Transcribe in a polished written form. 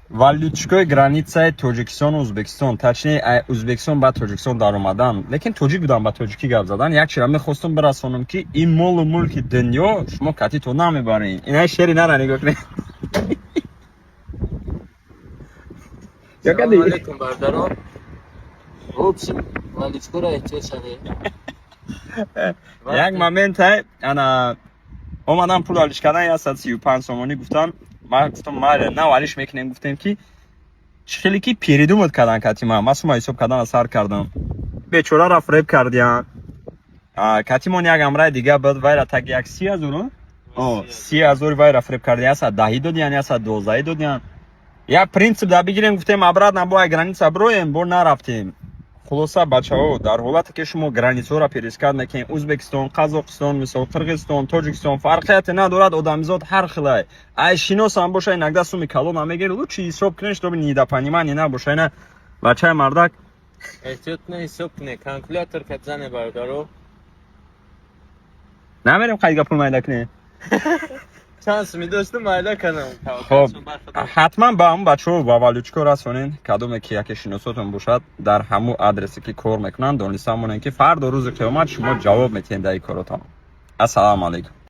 Валютчикои границаи Тоҷикистону Ӯзбекистон, точнее, Ӯзбекистон ба Тоҷикистон даромадан, лекин тоҷик будам, ба тоҷикӣ гап задан. Як чира мехостум бирасонам, ки ин молу мулки дунё шумо катито намебаред. Инаи шери нара нигоҳ кунед. Салом алейкум, бародарон. В общем, валютчикоро эҳтиёт шавед. Як момент ай, ана омадан пул алиш кардан, 135 сомонӣ гуфтан. Ман гуфтам, майли, нав алиш мекунем. Гуфтем, ки чӣ хеле ки передумать кардан кати ман. Ман сума ҳисоб кардана сар кардам, бечораро фреб кардиян. Катимон як амраи дига буд, вайра так як 30 000, 30 000 вайра фреб кардиян, 110 додиян, 112 додиян. Як принцип да бигирем, гуфтем, обратно бо ай граница броем, бо нарафтем. Хулоса, бачаҳо, дар ҳолате ки шумо границаҳоро пересекать мекунед, Ӯзбекистон, Қазоқистон, мисол, Қирғизистон, Тоҷикистон, фарқияте надорад, одамизод ҳар хелай. Ай шиносам боша, иногда суми калон намегирӣ, лучше ҳисоб кунед, чтобы недопонимание набоша. Ина бачаи мардак. Эҳтиёт кунед, ҳисоб кунед, калькулятор кат зане, бародаро. Намерем қайдга пул майда кунем. Чанд суми доштум, майда кардам. Хоб, ҳатман ба ҳамун бачаҳо, ба валютчико расонен, кадоме ки яке шиносотон бошад, дар ҳамун адресе ки кор мекунанд, дониста монед, ки фардо, рӯзи қиёмат, шумо ҷавоб метиҳед дар ин коротон. Ассалому алайкум.